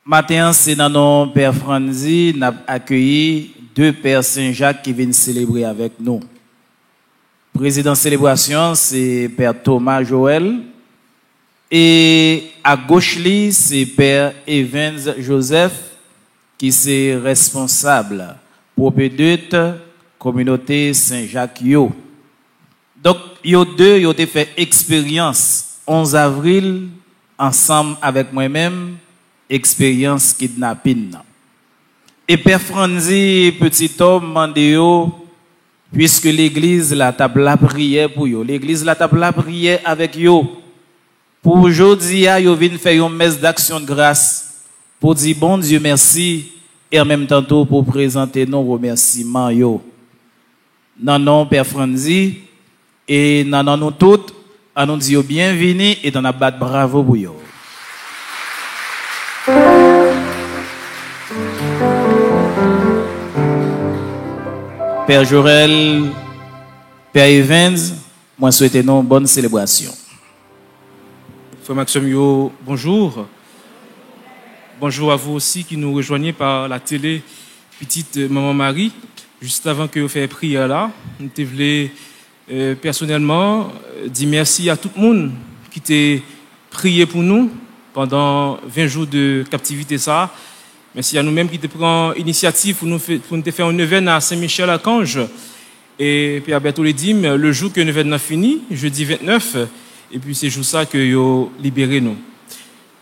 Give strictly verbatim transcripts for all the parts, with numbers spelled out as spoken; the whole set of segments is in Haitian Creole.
Maten an, se nan non Pè Frannzy n ap akeyi de Pè Sen Jak ki vin selebre avèk nou. Prezidan selebrasyon an se Pè Thomas Joël e agoch li se Pè Evens Joseph ki se rèsponsab pwopedit kominote Sen Jak yo. Donk, yo de, yo te fè eksperyans onz avril ansanm avèk mwen menm, eksperyans kidnapin nan. E Pè Frannzy Petit Homme mande yo, piske legliz la t ap lapriyè pou yo, legliz la t ap lapriyè avèk yo, pou jodi a yo vin fè yon mès d'aksyon de gras pou di Bondye mèsi e an menm tan tou pou prezante nou remèsiman yo. Nan non Pè Frannzy e nan non nou tout, ann nou di yo byenvini etan n ap bat bravo pou yo. Pè Jorèl, Pè Evens, mwen swete nou bòn selebrasyon. Frè m ak sè m yo, bonjou. Bonjou a vou osi ki nou rejwenn par la télé, pitit Manman Mari. Jis avan ke yo fè priyè la, m te vle, euh, pèsonèlman, euh, di mèsi a tout moun ki te priye pou nou pandan ven jou de kaptivite sa. Mèsi a nou menm ki te pran inisyativ pou nou fè, pou nou te fè yon nevèn a Sen Michèl Akanj. E Pè Alberto li di m, le jou ke nevèn nan fini, jedi vennèf, epi se jou sa ke yo libere nou.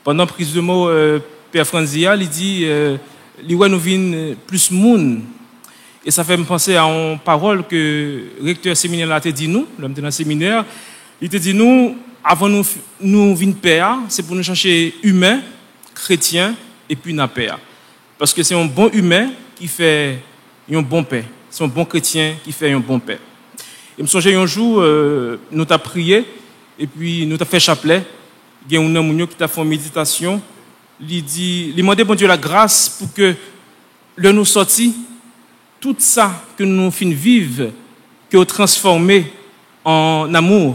Pandan priz de mo, euh, Pè Frannzy a, li di, euh, li wè nou vin, euh, plis moun. E sa fè m panse a yon pawòl ke rektè seminè la te di nou, lè m te nan seminè. Li te di nou, avan nou, f- nou vin pè a, se pou nou chache imen, kretyen, epi n a pè a. Paske se yon bon imen ki fè yon bon pè. Se yon bon kretyen ki fè yon bon pè. E m sonje yon jou, euh, nou t ap priye, epi nou t ap fè chaplè. Gen youn nan moun yo ki t ap fè yon meditasyon. Li di, li mande Bondye lagras pou ke lè nou sòti, tout sa ke nou fin viv, ke yo transfòme an amou.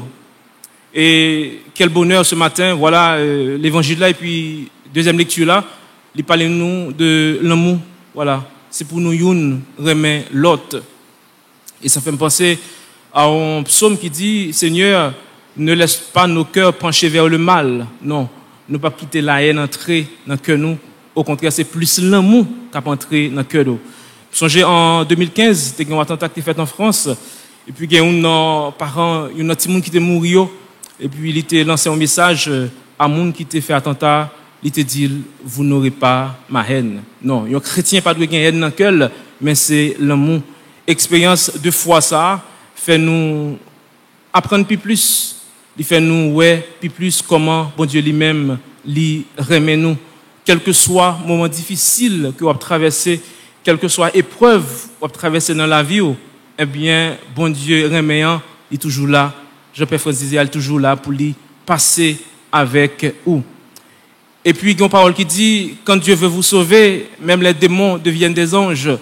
E quel bonheur ce matin, voilà, euh, levanjil la, epi dezyèm lekti la, li pale nou de lanmou, voilà. Se pou nou youn renmen lòt. E sa fè m panse a yon psaume ki di, Seigneur, ne laisse pas nos cœurs pencher vers le mal. Non, nou p ap kite lahèn antre nan kè nou. Okontrè, se plis lanmou k ap antre nan kè nou. Sonje an de mil kenz, te gen yon atanta ki te fèt an Frans, epi gen youn nan paran, youn nan timoun ki te mouri yo, epi li te lanse yon mesaj, euh, a moun ki te fè atanta, li te di l, vous n'aurez pas ma haine. Non, yon kretyen pa dwe gen hèn nan kè l, men se lanmou. Eksperyans de fwa sa a fè nou aprann pi plis, li fè nou wè pi plis kòman Bondye li menm li renmen nou. Kèlkeswa moman difisil ke w ap travèse, kèlkeswa eprèv w ap travèse nan lavi w, ebyen, Bondye renmen an, li toujou la. Jan Pè Frans di a, li toujou la pou li pase avèk ou. Epi, gen yon pawòl ki di, quand Dieu veut vous sauver, même les démons deviennent des anges.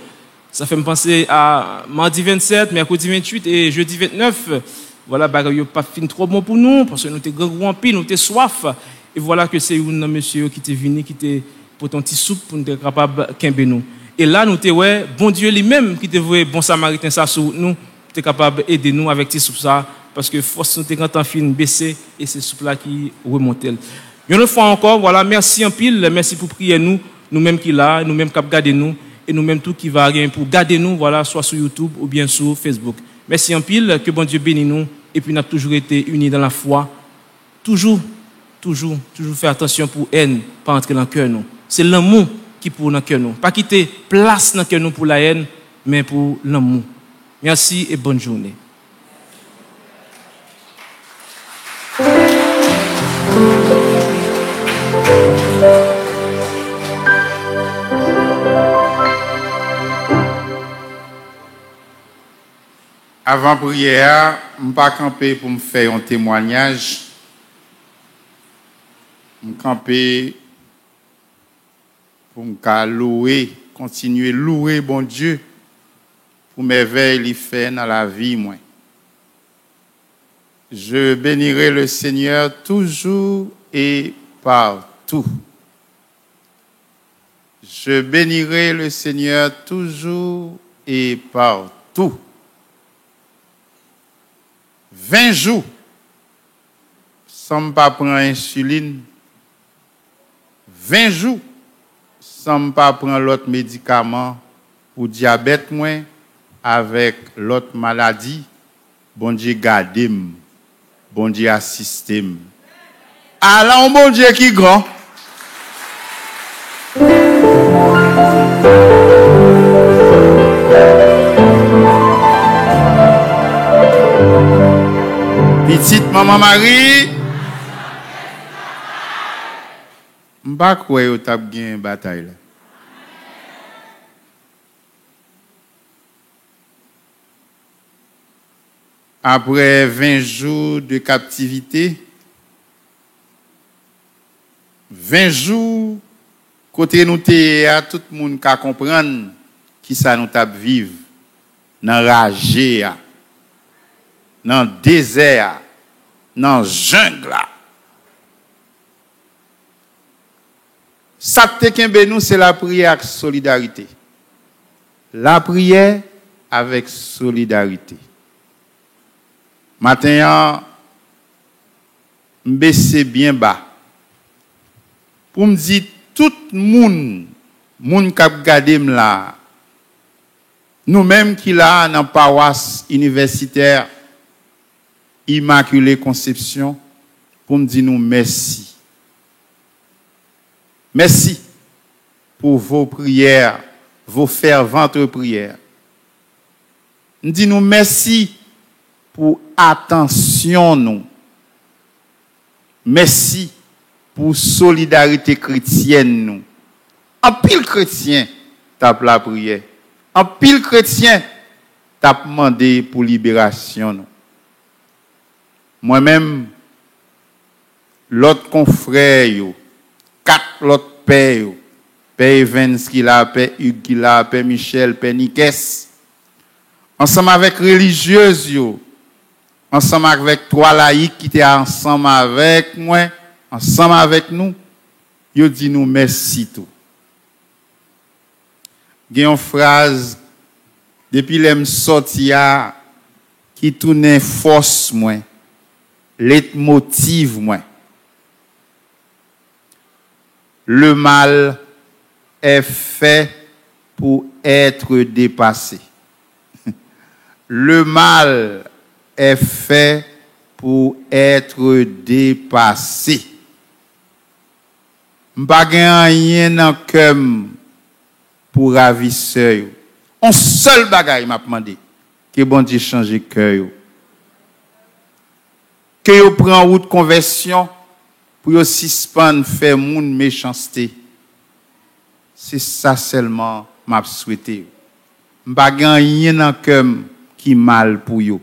Sa fè m panse a madi vennsèt, mèkredi venntuit e jedi vennèf. Vwala, bagay yo p ap fin twò bon pou nou, paske nou te grangou anpil, nou te swaf. E vwala ke se youn nan mesye yo ki te vini, ki te pote yon ti soup pou nou te kapab kenbe nou. E la, nou te wè Bondye li menm ki te voye bon Samariten sa sou wout nou, te kapab ede nou avèk ti soup sa, paske fòs nou te gentan fin bese, e se soup la ki remonte l. Yon lòt fwa ankò, vwala, mèsi anpil, mèsi pou priyè nou, nou menm ki la, nou menm k ap gade nou, e nou menm tou ki va gen pou gade nou, vwala, swa sou YouTube oubyen sou Facebook. Mèsi anpil, ke Bondye beni nou, epi n ap toujou rete ini dan lafwa. Toujou, toujou, toujou fè atansyon pou èn pa antre nan kè nou. Se lanmou ki pou nan kè nou. Pa kite plas nan kè nou pou lahèn, men pou lanmou. Mèsi e bòn jounen. Avan priyè a, m pa kanpe pou m fè yon temwanyaj. M kanpe pou m ka louwe, kontinye louwe Bondye pou mèvèy li fè nan lavi mwen. Je bénirai le Seigneur toujours et partout. Je bénirai le Seigneur toujours et partout. Ven jou san m pa pran ensilin, ven jou san m pa pran lòt medikaman pou dyabèt mwen avèk lòt maladi, Bondye gade m, Bondye asiste m. Ala yon Bondye ki gran! Pitit Manman Mari, m pa kwè yo t ap gen batay la. Apre ven jou de kaptivite, ven jou kote nou te ye a, tout moun ka konprann kisa nou t ap viv nan raje a, nan dezè a, nan jeng la. Sa k te kenbe nou, se lapriyè ak solidarite. Lapriyè avèk solidarite. Maten an, m bese byen ba pou m di tout moun, moun k ap gade m la a, nou menm ki la a nan pawas inivèsitè Imakile Konsepsyon, pou m di nou mèsi. Mèsi pour vos prières, vos ferventes prières. M di nou mèsi pou atansyon nou. Mèsi pou solidarite kretyèn nou. Anpil kretyen t ap lapriyè. Anpil kretyen t ap mande pou liberasyon nou. Mwen menm, lòt konfrè yo, kat lòt pè yo, Pè Evens ki la, Pè Hugues ki la, Pè Michel, Pè Nikès, ansanm avèk relijyez yo, ansanm avèk twa layik ki te ansanm avèk mwen, ansanm avèk nou, yo di nou mèsi tou. Gen yon fraz, depi lè m sòti a, ki tounen fòs mwen, lètmotiv mwen. Le mal est fait pour être dépassé. Le mal est fait pour être dépassé. M pa gen anyen nan kè m pou ravisè yo. On sèl bagay m ap mande, ke Bondye chanje kè yo. Ke yo pran wout konvèsyon pou yo sispann fè moun mechanste. Se sa sèlman m ap swete yo. M pa gen anyen nan kè m ki mal pou yo.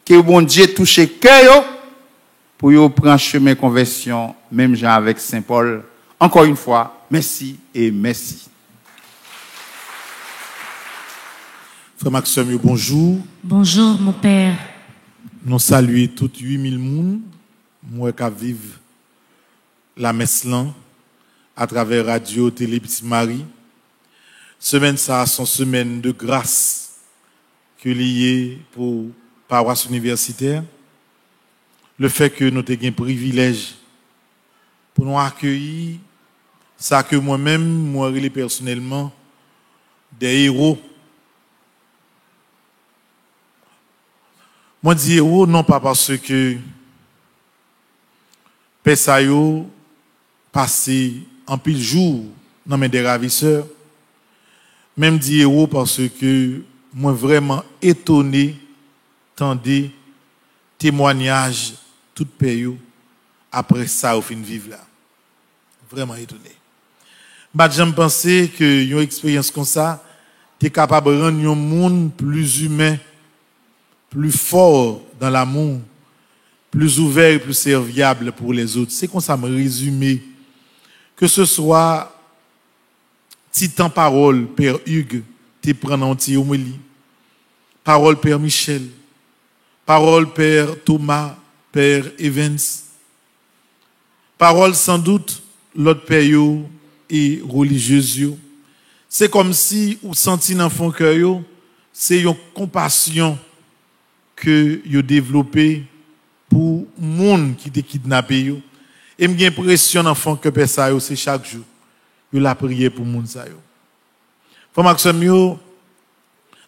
Ke Bondye touche kè yo pou yo pran chemen konvèsyon, menm jan avèk Sen Pòl. Encore une fois, merci et merci. Frè m ak sè m yo, bonjou. Bonjour, mon père. Nou salye tout uit mil moun, m wè k ap viv lamès lan atravè radyo, tele Pitit Mari. Semèn sa a, se yon semèn de gras ke li ye pou pawas inivèsitè. Lefètke nou te gen privilèj pou nou akeyi sa ke mwen menm, mwen rele pèsonèlman de ewo. Mwen di ewo non pa paske pè sa yo pase anpil jou nan men de ravisè, men m di ewo paske mwen vrèman etone tande temwanyaj tout pè yo apre sa yo fin viv la. Vrèman etone. M pa t janm panse ke yon eksperyans konsa te kapab rann yon moun pli imen, pli fò dan lamou, pli ouvè e pli sèvyab pou lèzòt. Se konsa m rezime, keseswa ti tan pawòl Pè Hugues te pran nan yon ti omeli, pawòl Pè Michel, pawòl Pè Thomas, Pè Evens, pawòl sandout lòt pè yo e relijyez yo, Se kòmsi ou santi nan fon kè yo, se yon konpasyon ke yo devlope pou moun ki te kidnape yo. E m gen enpresyon nan fon kè pè sa yo, se chak jou yo lapriyè pou moun sa yo. Frè m ak sè m yo,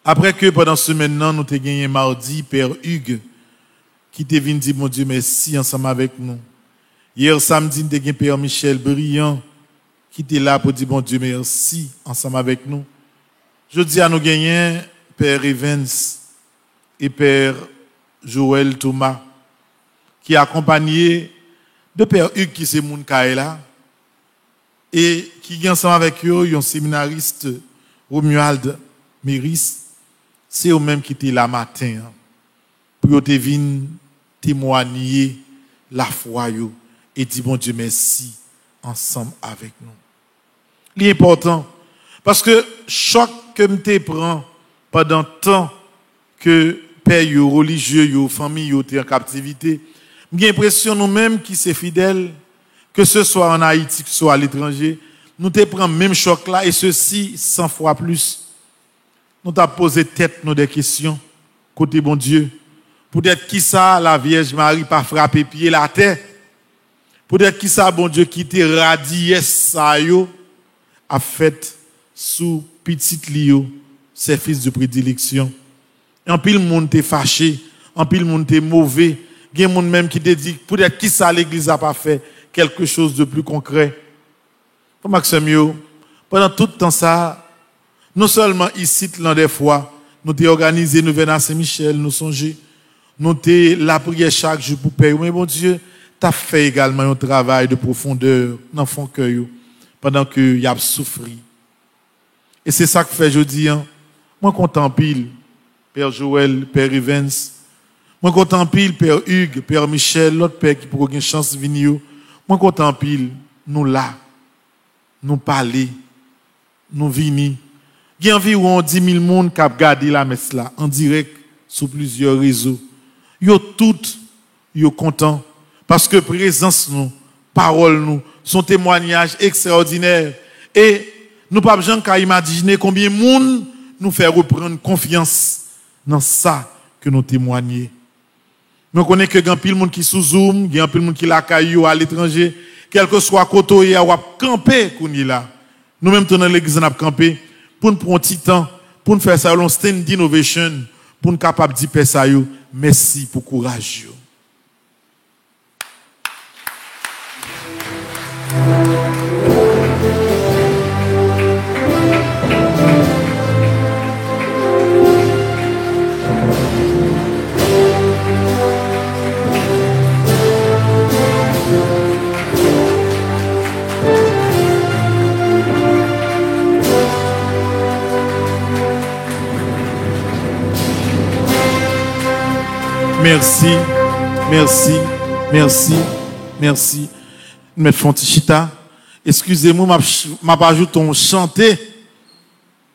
apre ke pandan semèn nan nou te genyen madi Pè Hugues ki te vin di Bondye mèsi ansanm avèk nou. Yè samdi, n te gen Pè Michel Brillant ki te la pou di Bondye mèsi ansanm avèk nou. Jodi a, nou genyen Pè Evans e Pè Joël Thomas ki akonpanye de Pè Hugues ki se moun kay la e ki gen ansanm avèk yo yon seminaris Romuald Méris, se yo menm ki te la maten an pou yo te vin temwanye lafwa yo e di Bondye mèsi ansanm avèk nou. Li enpòtan paske chòk ke m te pran pandan tan ke pè yo, relijye yo, fanmi yo te an kaptivite, m gen enpresyon nou menm ki se fidèl, ke se swa ann Ayiti, ke se swa aletranje, nou te pran menm chòk la, e sesi san fwa plis. Nou t ap poze tèt nou de kesyon kote Bondye. Poutèt kisa Lavyèj Mari pa frape pye l atè? Poutèt kisa Bondye kite radiyès sa yo ap fèt sou pitit li yo, ses fils de prédilection? Anpil moun te fache, anpil moun te move. Gen moun menm ki te di, poutèt kisa legliz la pa fè quelque chose de plus concret? Frè m ak sè m yo, pandan tout tan sa a, non sèlman isit, Landèfwa, nou te òganize nouvèn a Sen Michèl, nou sonje, nou te lapriyè chak jou pou pè yo, men Bondye t ap fè egalman yon travay de pwofondè nan fon kè yo, pandan ke y ap soufri. E se sa k fè jodi a, mwen kontan anpil, Pè Joël, Pè Evans. Mwen kontan anpil, Pè Hugues, Pè Michel, lòt pè ki poko gen chans vini yo. Mwen kontan anpil, nou la, nou pale, nou vini. Gen anviwon dis mil moun k ap gade lamès la an dirèk sou plizyè rezo. Yo tout yo kontan, paske prezans nou, pawòl nou, se yon temwayaj ekstraòdinè. E nou p ap janm ka imajine konbyen moun nou fè reprann konfyans nan sa ke nou temwaye. Mwen konnen ke gen anpil moun ki sou Zoom, gen anpil moun ki lakay yo, aletranje, kèlkeswa kote w ye a, w ap kanpe kounye la. Nou menm tou nan legliz la, n ap kanpe pou n pran yon ti tan, pou n fè sa yo yon standing ovation, pou n kapab di pè sa yo mèsi pou kouraj yo. Mèsi, mèsi, mèsi, mèsi. Nou mèt fè yon ti chita. Eskize mwen, m ap ch-, m ap ajoute yon chante,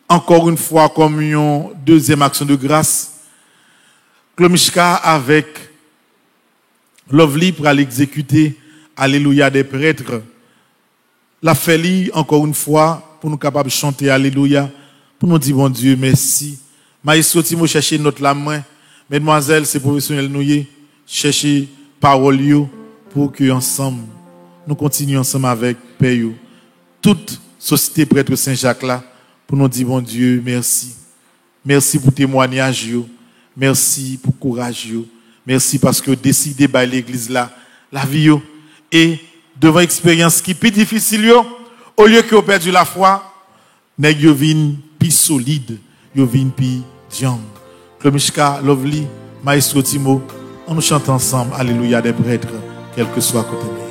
encore une fois, kòm yon dezyèm aksyon de gras. Klomichka avèk Lovely pral egzekite Alelouya dè prèt. L ap fè li, encore une fois, pou nou kapab chante Alelouya, pou nou di Bondye mèsi. Mayestwo Timo, chèche nòt la mwen. Medmwazèl, se pwofesyonèl nou ye. Chèche pawòl yo pou ke ansanm, nou kontinye ansanm avèk pè yo. Tout Sosyete Prèt Sen Jak la, pou nou di Bondye mèsi. Mèsi pou temwayaj yo. Mèsi pou kouraj yo. Mèsi paske yo deside bay legliz la lavi yo. E devan eksperyans ki pi difisil yo, olye ke yo pèdi lafwa, nèg yo vin pi solid, yo vin pi dyanm. Klomichka, Lovely, Mayestwo Timo, ann nou chante ansanm Alelouya dè prèt, kèlkeswa kote nou ye.